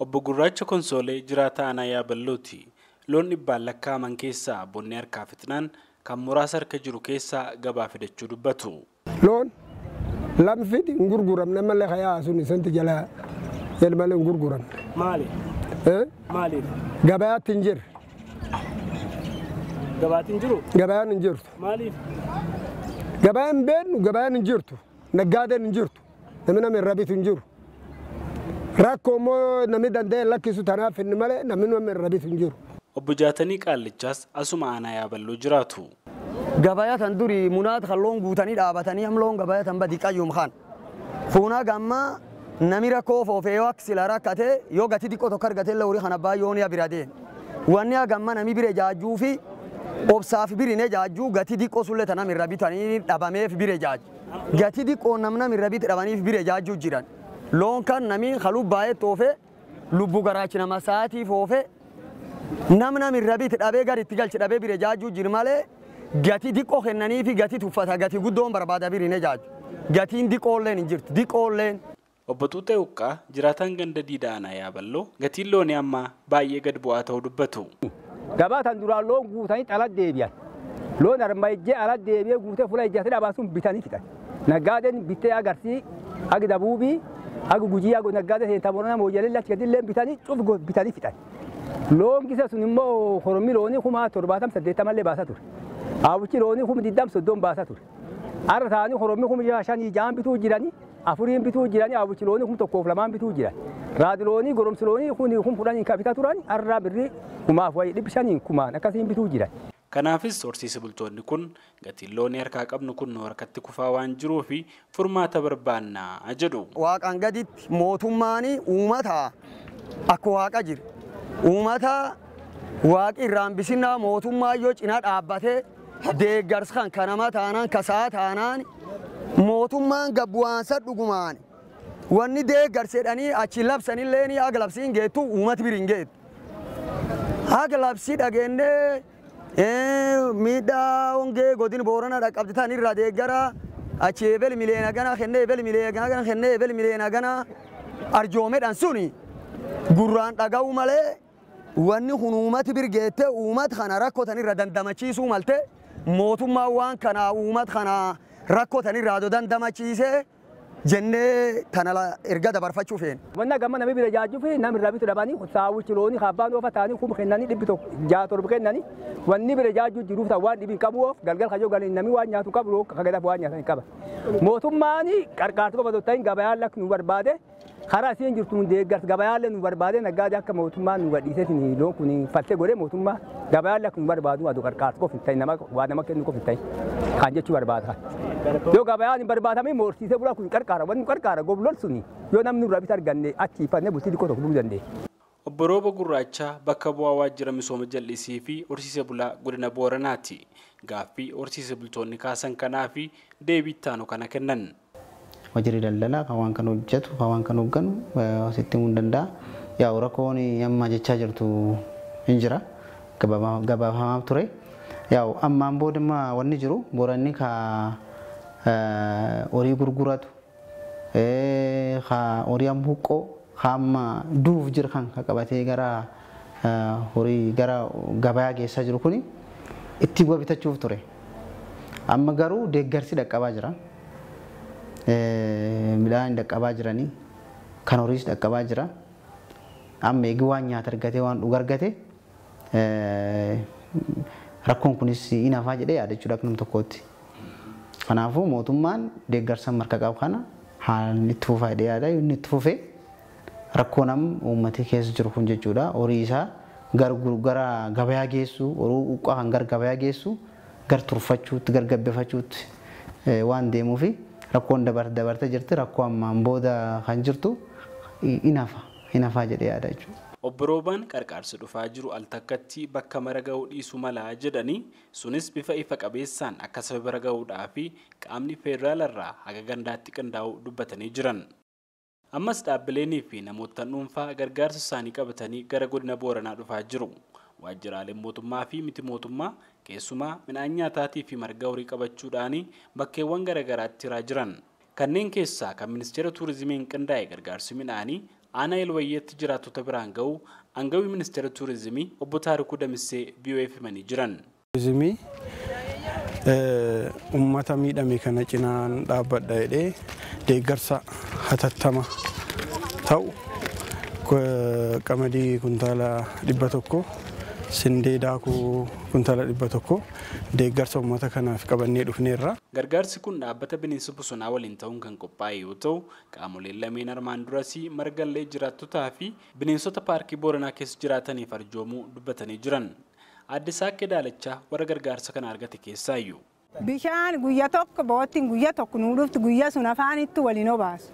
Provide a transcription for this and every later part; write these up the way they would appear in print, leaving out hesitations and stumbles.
Obbo Gurraacha Konsoolee jiraataa aanaa Yaaballooti. Loon dhibbaan lakkaa'aman keessaa bonni harkaa fixnaan kan muraasa harka jiru keessaa gabaa fidachuu dubbatu. Loon lam fidi hin gurguramne malee hayaa sun isanti jala malee hin gurguramne. Maali? Maaliif? Gabayaatti hin jirre. Gabaatti hin jiru? Gabayaan hin jirtu. Maaliif? Gabayaan beeknu gabayaan hin jirtu. Naggaadeen hin jirtu. Namni nama irra bitu hin jiru. Rakkoo immoo namni danda'e lakkisu tanaaf inni malee namni nama irra bitu hin jiru. Obbo Jaatanii Qaallichaas asuma aanaa Yaaballoo jiraatu. Gabayaa tan durii munaat kan loon guutanii dhaabatanii am loon gabayaa tan badi qayyum kan. Fuunaa gammaa nami rakkoo foofee yoo akka sila rakkate yoo gatii xiqqoo tokko argate illee horii kana baay'oo ni bira deema. Wanni gammaa nami bira jaajjuu fi obsaaf birine jaajjuu gatii xiqqoo sullee tan namirra bitanii dhabameef bira jaajju. Gatii xiqqoo nam namirra bit dhabaniif bira jaajjuu jiran. Loon kan nami haluu baay'ee toofee lubbu garaachi nama sa'aatii foofee nam namirra bit dhabee gadi itti galche dhabee bira jaajjuu jiru malee gatii xiqqoo kennanii fi gatii tuffata gatii guddoon barbaada birine jaajju. Gatiin xiqqoolleen hin jirtu xiqqoolleen. Obbo Tuutee Uqqaa jiraataan ganda diidaa aanaa Yaaballoo gatiin loonii ammaa baay'ee gad bu'aa ta'uu dubbatu. Gabaa tan duraan loon guutanii ala deebi'an. Loon harma ijjee ala deebi'ee guutee fuula ijjatee dhabaa sun bitanii fixan. Naggaadeen bittee agarsii agi dabuubii agi gujii agi naggaadee seentaa boronaa mooyyalee achi gadi illee bitanii cuf bitanii fixan. Loon gisa sun immoo horomii loonii 70,080 illee baasaa ture. Hawwichi loonii 20,30 baasaa ture. Har'a taa'anii horomii 5,6 bituu jiranii 4 bituu jiranii hawwichi loonii 1,2 bituu jiran. Raadi loonii goromsi loonii 10,000 kan bitaa turan har'a birrii 5,500 kumaan akkasiin bituu jiran. Kanaafis horsiise bultoonni kun gatiin loonii harkaa qabnu kun nu harkatti kufaa waan jiruu fi furmaata barbaannaa jedhu. Waaqaan gaditti mootummaan uummata akka waaqa jira. Uummata waaqi irraan bisinnaa mootummaa yoo cinaa dhaabbatee deeggarsa kan kanama taanaan kasaa taanaan mootummaan gabbu'aansa dhugumaan wanni deeggarsedhanii achi labsanillee ni haga labsiin geettu uummati biriin geettu. Haga labsii dhageennee miidhaa hongee godin Boorana dhaqqabdi tan irraa deeggara achi ebel miliyoona gana kennee ebel miliyoona gana kennee ebel miliyoona gana arjoomedhaan suni gurraan dhaga'u malee wanni kun uummati birgeette uummata kana rakkoo tan irra dandamachiisuu malte mootummaa waan kana uummata kana rakkoo tan irraa dandamachiisee jennee tana erga dabarfachuu feene. Wanna gamma namni bira jaajjuu fi namni irraa bitu dhabanii saawwichi loonii abbaan oofa ta'anii 10,000 kennanii 167 kennanii wanni bira jaajjuu jiruuf ta'u waan dhibiin qabu oof galgal kayyoo galanii namni waan nyaatu qabu kagadaaf waan nyaatan qaba. Mootummaan qarqaartuu qofa ta'in gabayaan lakki nu barbaade karaa isiin jirtu nu deeggarsa gabayaan nu barbaade naggaadee akka mootummaan nu gadhiisee loon kun faltee godhee mootummaa gabayaan lakki nu barbaadu aduu qarqaartuu qofa hin ta'in nama waa nama kennu qofa hin ta'in kan jechuu barbaada. Yoo gabayaan hin barbaadamin horsiisee bulaa kun qarqaara wanni qarqaara goblol suni yoo namni nurraa bita arganne achi ifannee bultii xiqqoo tokko buluu dandeenya. Obbo Rooba Gurraacha bakka bu'aa waajjira misooma jallisii fi horsiise bulaa godina Booranaati. Gaaffii horsiise bultoonni kaasan kanaa fi deebii itti aanu kana kennan. Waajjirri daldalaa kan waan kan hojjetu kan waan kan hoogganu asitti himuu hin danda'a. Yaa'u rakkoon amma jechaa jirtu hin jira. Gabaabamaa ture. Yaa'u ammaan booda wanni jiru Booranni ka horii gurguratu ka horii amma huqqoo ka amma duuf jira kan qabatee gara horii gara gabayaa geessaa jiru kuni itti bu'a bitachuuf ture. Amma garuu deeggarsi dhaqqabaa jira. Midhaan dhaqqabaa jiranii kan horiis dhaqqabaa jira. Amma eegi waan nyaata argatee waan dhuga argate rakkoon kunis hin hafaa jedhee yaada jechuudha akka nama tokkootti. Kanaafuu mootummaan deeggarsa marka qabu kana haalaan itti fufaa jedhee yaada. Inni itti fufee rakkoo nam uummati keessa jiru kun jechuudha. Horii isaa gara gabayaa geessu, horii uqqaa kan gara gabayaa geessu, gar turfachuutti, gar gabbifachuutti waan deemuufi rakkoon dabarte jirti. Rakkoo ammaan booda kan jirtu hin hafaa jedhee yaada jechuudha. Obbo Roobaan qarqaarsi dhufaa jiru al takkatti bakka mara ga'uu dhiisuu mala jedhanii sunis bifa ifa qabeessaan akka saba bira ga'uudhaa fi qaamni federaalarraa haga gandaatti qindaa'uu dubbatanii jiran. Ammas dhaabbileenii fi namoota dhuunfaa gargaarsa isaanii qabatanii gara godina Booranaa dhufaa jiru. Waajjiraaleen mootummaa fi miti mootummaa keessumaa midhaan nyaataatii fi marga horii qabachuudhaan bakkeewwan garaagaraatti hiraa jiran. Kanneen keessaa kan ministeera tuurizimiin qindaa'e gargaarsi midhaanii aanaa Elwayyeetti jiraattota biraan ga'u aangawii ministeera tuurizimii obbo Taarikuu Damissee VOA'f himanii jiran. Tuurizimii uummata miidhame kana cinaan dhaabbadha jedhee deeggarsa hatattama ta'u qamadii kuntaala 100 sindee daakuu kuntaala 100 deeggarsa uummata kanaaf qabannee dhufneerra. Gargaarsi kun dhaabbata bineensa bosonaa waliin ta'uun kan qophaa'e yoo ta'u qaamoleen lameen armaan durasii margallee jiraattotaa fi bineensota paarkii Booranaa keessa jiraataniif arjoomuu dubbatanii jiran. Aadde Saakkee Daalachaa warra gargaarsa kana argate keessaayyuu. Bishaan guyyaa tokko boottiin guyyaa tokko nuu dhuftu guyyaa sun afaanitti waliin obaasu.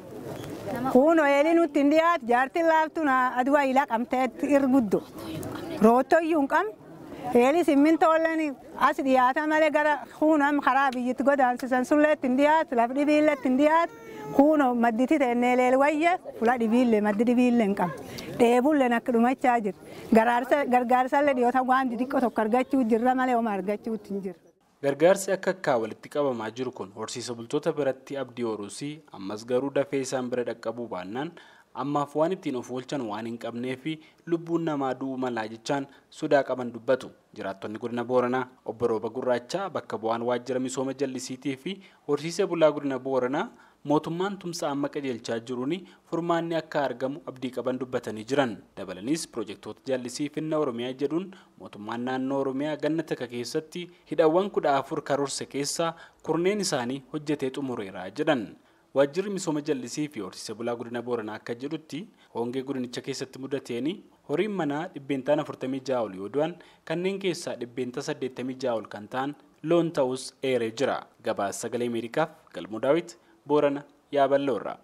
Kun eelii nutti hin dhiyaatu jaartiin laaftuun aduu ilaa qabteetti irguddo. Roottoyyuu hin qabne eelii simmintoolleen as dhiyaata malee gara kuunam karaa biyyatti godaansisan sullee hin dhiyaatu lafa dhibiillee hin dhiyaatu kuuno madditi ta'e leel wayya fuula dhibiillee maddi dhibiillee hin qabne. Dheebulleen akka dhumachaa jira. Gargaarsallee dhiyoota waan xixiqqoo tokko argachuu jirra malee homaa argachuu hin jirru. Gargaarsi akka akkaa walitti qabamaa jiru kun horsiisa bultoota biratti abdii horuusi ammas garuu dafee isaan bira dhaqqabuu baannaan ammaaf waan ittiin of oolchan waan hin qabnee fi lubbuun namaa du'uu malaa jechaan sodaa qaban dubbatu. Jiraattonni godina Booranaa obbo Rooba Gurraachaa bakka bu'aan waajjira misooma jallisiitii fi horsiisa bulaa godina Booranaa mootummaan tumsa amma qajeelchaa jiruun furmaanni akka argamu abdii qaban dubbatanii jiran. Dabalaniis piroojektota jallisii finna Oromiyaa jedhuun mootummaan naannoo Oromiyaa ganna takka keessatti hidhawwan 14 karoorse keessaa kurneen isaanii hojjetee xumureera jedhan. Waajjirri misooma jallisii fi horsiisa bulaa godina Booranaa akka jedhutti hongee godinicha keessatti mudateen horiin manaa 46% ol yoo du'an kanneen keessaa 86% ol kan ta'an loon ta'us eeree jira. Gabaasa Sagalee Ameerikaaf Galmuu Daawit Boorana Yaaballoorraa.